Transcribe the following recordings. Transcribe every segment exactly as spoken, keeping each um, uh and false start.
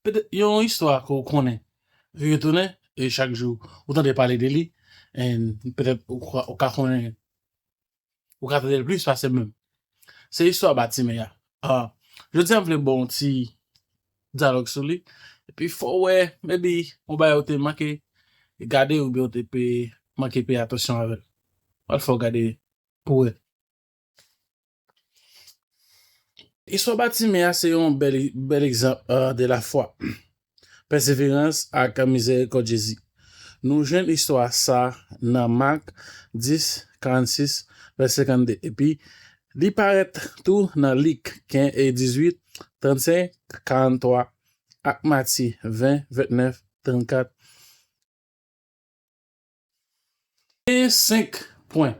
petèt yon istwa ke w konnen retounen, e chak jou ou tande pale de li, and petèt ou ka, ou ka konnen, ou ka tande l plis pase m menm. Se istwa Batime a. Ah, jodi a m vle ba w yon ti dyalòg sou li. Epi fò w wè, maybe, yon bagay ou te manke gade oubyen ou te pe manke peye atansyon avè l. Mwen fè w gade pou wè. Istwa Batime a se yon bèl, bèl egzanp, euh, de lafwa, pèseverans ak mizerikòd Jezi. Nou jwenn istwa sa nan Mak dis, karannsis, vèsè senkannde. Epi, li parèt tou nan Lik kenz e dizuit, trannsenk, karanntwa, ak Matye ven, ventnèf, trannkat. Gen senk pwen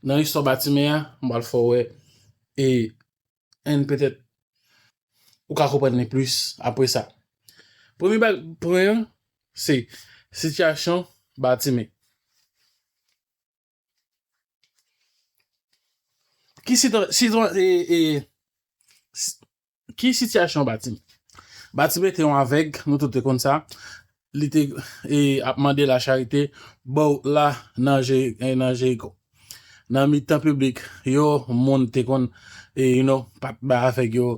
nan istwa Batime a, m pral fè w wè, e, and petèt ou ka konprann li plis apre sa. Premye ba-, pwen an, se sitiyasyon Batime. Ki sitwa-, sitwa-, e, e, si-, ki sitiyasyon Batime? Batime te yon avèg, nou tout te konn sa. Li te, e, ap mande lacharite, bò wout la nan Je-, e, nan Jeriko. Nan mitan piblik yo, moun te konn, e, you know, pa t bay avèg yo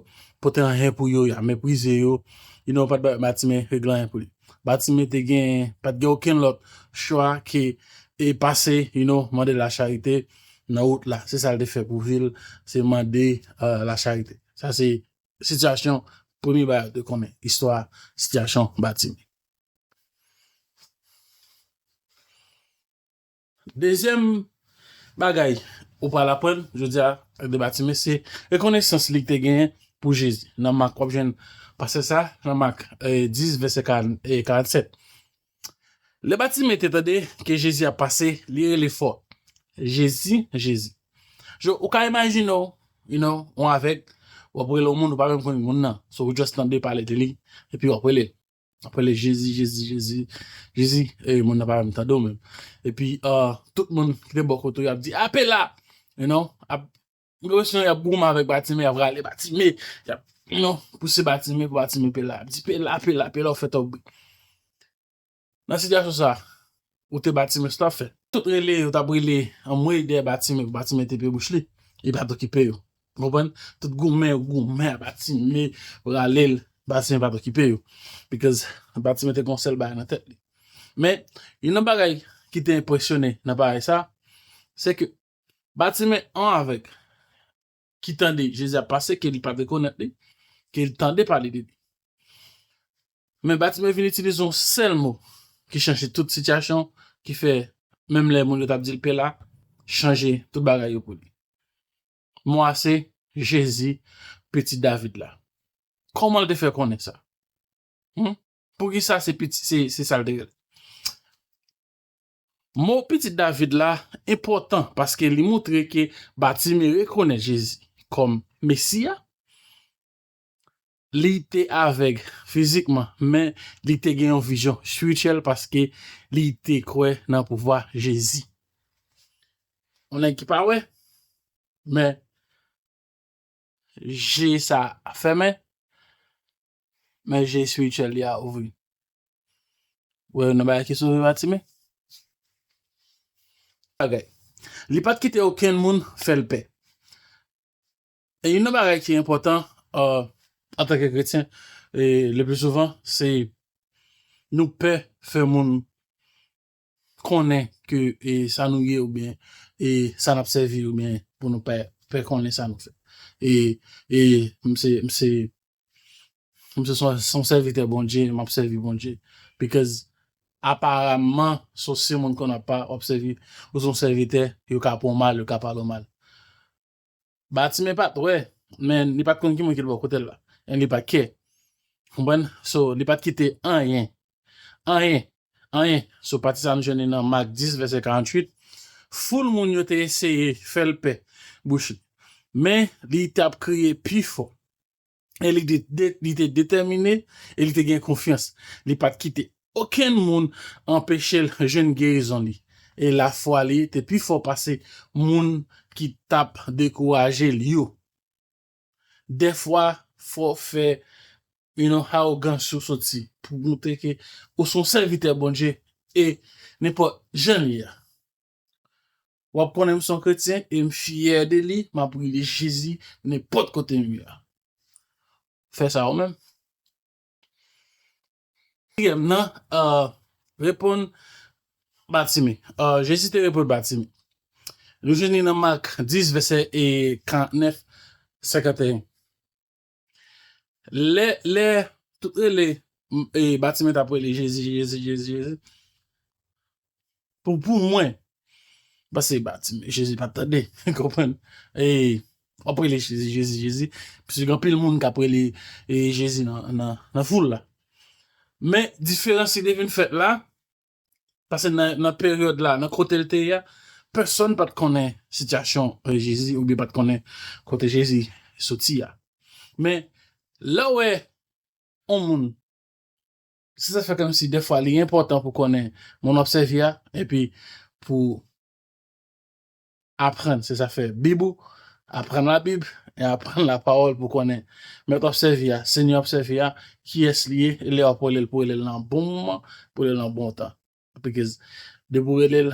pote anyen pou yo, y ap meprize yo, you know, pa t bay Batime regle anyen pou li. Batime te gen, pa t gen okenn lòt chwa ke, e, pase, you know, mande lacharite nan wout la. Se sa l te fè pou vi l, se mande, euh, lacharite. Sa se sitiyasyon, premye bagay ou te konnen, istwa sitiyasyon Batime. Dezyèm bagay ou pral aprann jodi a ak de Batime, se rekonesans li te genyen pou Jezi. Nan Mak, w ap jwenn pasaj sa, nan Mak, e, dis, vèsè karant, e, karannsèt. Lè Batime te tande ke Jezi ap pase, li rele fò, "Jezi, Jezi." Je, ou ka imajine w, you know, yon avèg, w ap rele yon moun, ou pa menm konn moun nan. So, ou just tande pale de li, epi w ap rele l. W ap rele, "Jezi, Jezi, Jezi, Jezi." E, moun nan pa menm tande w menm. Epi, ah, tout moun ki te bò kote w, y ap di, "A, Pela!" You know, ap, gen enpresyon y ap goumen avèk Batime, y ap rale Batime, y ap, you know, pouse Batime pou Batime Pela. Ap di, "Pela, Pela, Pela, ou fè twòp bri." Nan sitiyasyon sa, ou te Batime, sa w t ap fè? Tout rele yo t ap rele anmwey dèyè Batime, pou Batime te pe bouch li, li pa t okipe yo. Ou konprann? Tout goumen yo goumen a Batime, rale l, Batime pa t okipe yo. Because Batime te gon sèl bagay nan tèt li. Men, youn nan bagay ki te enpresyone nan bagay sa, se ke Batime, yon avèg ki tande Jezi ap pase, ke li pa t rekonèt li, ke li tande pale de li. Men Batime vin itilize yon sèl mo ki chanje tout sitiyasyon, ki fè menm lè moun yo t ap di l Pela, chanje tout bagay yo pou li. Mo a se Jezi, Pitit David la. Kòman l te fè konnen sa? Hmm? Poukisa se piti, se, se sa l te rele? Mo Pitit David la enpòtan paske li montre ke Batime rekonèt Jezi kòm Mesi a. Li te avèg fizikman, men li te gen yon vizyon espirityèl paske li te kwè nan pouvwa Jezi. Yon nèg ki pa wè, men je sa fèmen, men je espirityèl li a ouvri. Ou wè youn nan bagay ki sove Batime? Bagay. Li pa t kite okenn moun fè l pè. E youn nan bagay ki enpòtan, euh, antanke kretyen, e le pli souvan, se nou pè fè moun konnen ke, e, sa nou ye oubyen, e, sa n ap sèvi oubyen pou nou pè, pè konnen sa nou fè. E, e, m se, m se, m se son, son sèvitè Bondye, m ap sèvi Bondye. Because, aparamman, se yon moun konnen w ap, w ap sèvi, ou se yon sèvitè, yo ka pran w mal, yo ka pale w mal. Batime pa t wè, men li pa t konn ki moun ki t bò kote l la. And li pa t kè. Konprann? So, li pa t kite anyen. Anyen. Anyen. So, pati sa nou jwenn li nan Mak dis, vèsè karanntuit. Foul moun yo te eseye fè l pè bouch li. Men, li t ap kriye pi fò. E li te, de, li te detèmine, e li te gen konfyans. Li pa t kite okenn moun anpeche l jwenn gerizon li. E lafwa li te pi fò pase moun ki t ap dekouraje l yo. Dèfwa, fò w fè you know, arogans ou soti, pou montre ke ou se yon sèvitè Bondye, e nenpòt jan li ye a. W ap konnen m se yon kretyen e m fyè de li, m ap rele Jezi nenpòt kote m ye a. Fè sa ou menm. Katriyèm nan, euh, reponn Batime. Euh, Jezi te reponn Batime. Nou jwenn li nan Mak dis, vèsè, e, karannèf, senkanteyen. Lè, lè, tout rele, m, e, Batime t ap rele Jezi, Jezi, Jezi, Jezi. Pou, pou mwen, paske Batime, Jezi pa t tande, konprann? E, w ap rele Jezi, Jezi, Jezi. Piske gen anpil moun k ap rele, e, Jezi nan, nan, nan foul la. Men, diferans ki te vin fèt la, paske nan, nan peryòd la, nan kote l te ye a, pèsonn pa t konnen sitiyasyon, e, Jezi, oubyen pa t konnen kote Jezi soti a. Men, lè w wè yon moun, se sa fè kòmsi dèfwa li enpòtan pou konnen moun w ap sèvi a, epi pou aprann, se sa fè Bib ou, aprann Labib, e aprann lapawòl pou konnen mèt w ap sèvi a, Senyè w ap sèvi a, kiyès li ye, e lè w ap rele l, pou rele l nan bon moman, pou rele l nan bon tan. Because depi w rele l,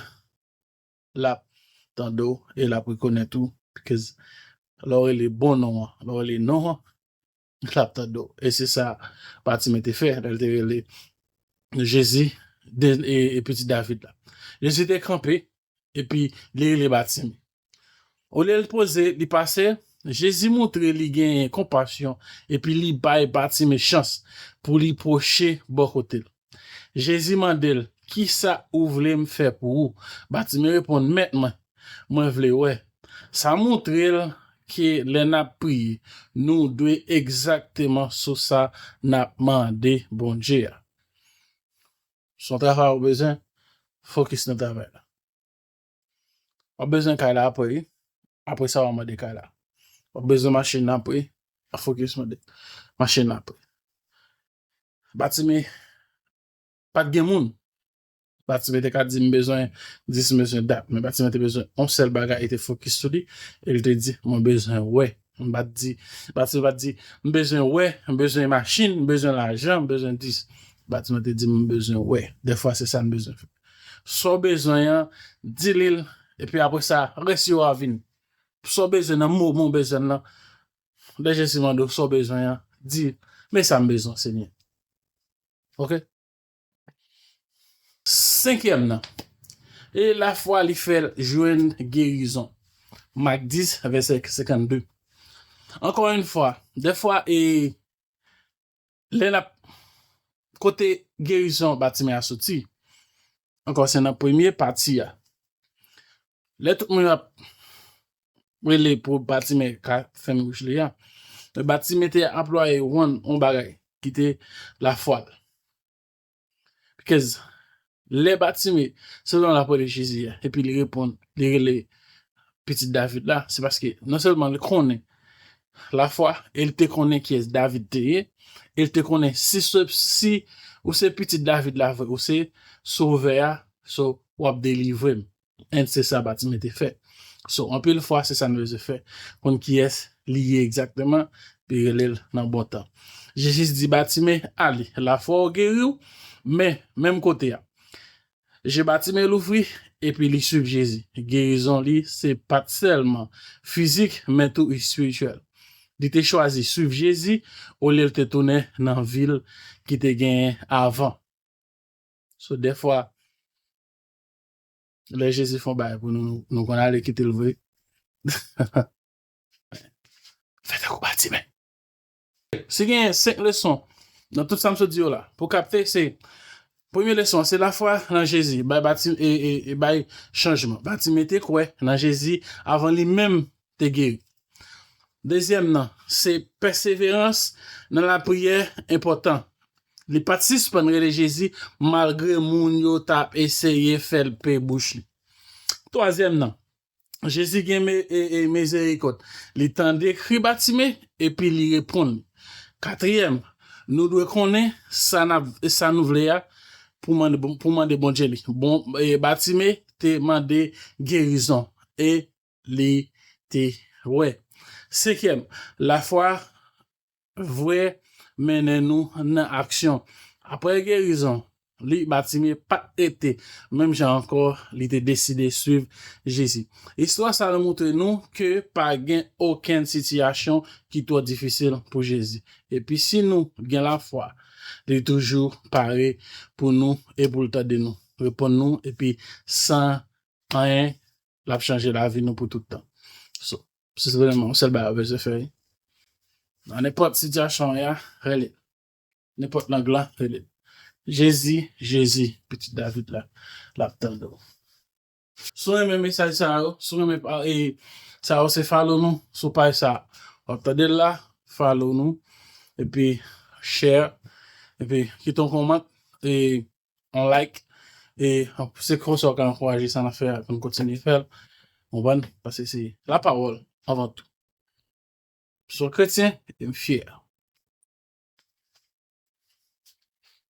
l ap tande w e l ap rekonèt ou. Because lè w rele bon non an, lè w rele non an, l ap tande w. E se sa Batime te fè, lè l te rele Jezi, de, e, e pitit David la. Jezi te kanpe, epi li rele Batime. Olye l poze, li pase, Jezi montre li genyen konpasyon, epi li bay Batime chans pou li pwoche bò kote l. Jezi mande l, "Kisa ou vle m fè pou ou?" Batime reponn, "Mèt mwen, mwen vle wè." Sa montre l ke lè n ap priye, nou dwe egzakteman sou sa n ap mande Bondye a. Se yon travay ou bezwen, fokis nan travay la. W ap bezwen kay la apre, wi. Apre sa, w a mande kay la. W ap bezwen machin nan apre, w a fokis mande machin nan apre. Batime pa t gen moun. Batime te ka di, "M bezwen dis, m bezwen dat." Men Batime te bezwen yon sèl bagay, li te fokis sou li, e li te di, "Mwen bezwen wè." M pa t di, Batime pa t di, "M bezwen wè, m bezwen machin, m bezwen lajan, m bezwen dis." Batime te di, "M bezwen wè." Dèfwa, se sa n bezwen fè. Sa w bezwen an, di li l, epi apre sa, rès yo a vini. Sa w bezwen nan moman w bezwen l lan, lè Jezi mande w sa w bezwen an, di, "Men sa m bezwen, Senyè." Oke? Senkyèm nan, e lafwa li fè l jwenn gerizon. Mak dis, vèsè senkannde. Ankò yon fwa, dèfwa, e lè n ap, kote gerizon Batime a soti, ankò se nan premye pati a. Lè tout moun ap rele pou Batime ka fèmen bouch li a, Batime te anplwaye yon, yon bagay ki te lafwa l. Because lè Batime, se lè l ap rele Jezi a, epi li reponn, li rele pitit David la, se paske non sèlman li konnen lafwa, e li te konnen kiyès David te ye, e li te konnen si se, si ou se pitit David la vre, ou se sovè a, so w ap delivre m. And se sa Batime te fè. So, anpil fwa, se sa n bezwen fè. Konn kiyès li ye egzakteman, pi rele l nan bon tan. Jezi di Batime, "Ale, lafwa w geri w," men, menm kote a. Je Batime louvri, epi li swiv Jezi. Gerizon li, se pa t sèlman fizik, men tou espirityèl. Li te chwazi swiv Jezi, olye l te tounen nan vi l ki te genyen avan. So, dèfwa, lè Jezi fè yon bagay pou nou, nou, nou konn ale kite l vre. Fè tankou Batime. Si gen senk leson nan tout sa m sot di yo la, pou kapte, se, premye leson an, se lafwa nan Jezi, bay Batime, e, e, e bay chanjman. Batime te kwè nan Jezi avan li menm te geri. Dezyèm nan, se pèseverans nan lapriyè enpòtan. Li pa t sispann rele Jezi malgre moun yo t ap eseye fè l pe bouch li. Twazyèm nan, Jezi gen me-, e, e, mizerikòd. Li tande kri Batime epi li reponn li. Katriyèm, nou dwe konnen sa n ap, sa nou vle a pou mande, pou mande Bondye li. Bon, e, Batime te mande gerizon e li te wè. Senkyèm, lafwa vre mennen nou nan aksyon. Apre gerizon li, Batimye pa t rete menm jan ankò, li te deside swiv Jezi. Istwa sa a montre nou ke pa gen okenn sitiyasyon ki twò difisil pou Jezi. Epi si nou gen lafwa, li toujou pare pou nou e pou l tande nou, reponn nou, epi san anyen, l ap chanje lavi nou pou tout tan. So, se vrèman yon sèl bagay ou bezwen fè. Nan nenpòt sitiyasyon w ye a, rele. Nenpòt lang lan, rele. Jezi, Jezi, pitit David la, l ap tande w. Si w renmen mesaj sa yo, si w renmen pa- e, sa yo, se follow nou sou paj sa. W ap tande l la, follow nou, epi share, epi kite yon kòmant, e yon like, e se konsa w ka ankouraje sa n ap fè a pou n kontinye fè l, konprann? Paske se lapawòl anvan tou. Se yon kretyen, e m fyè.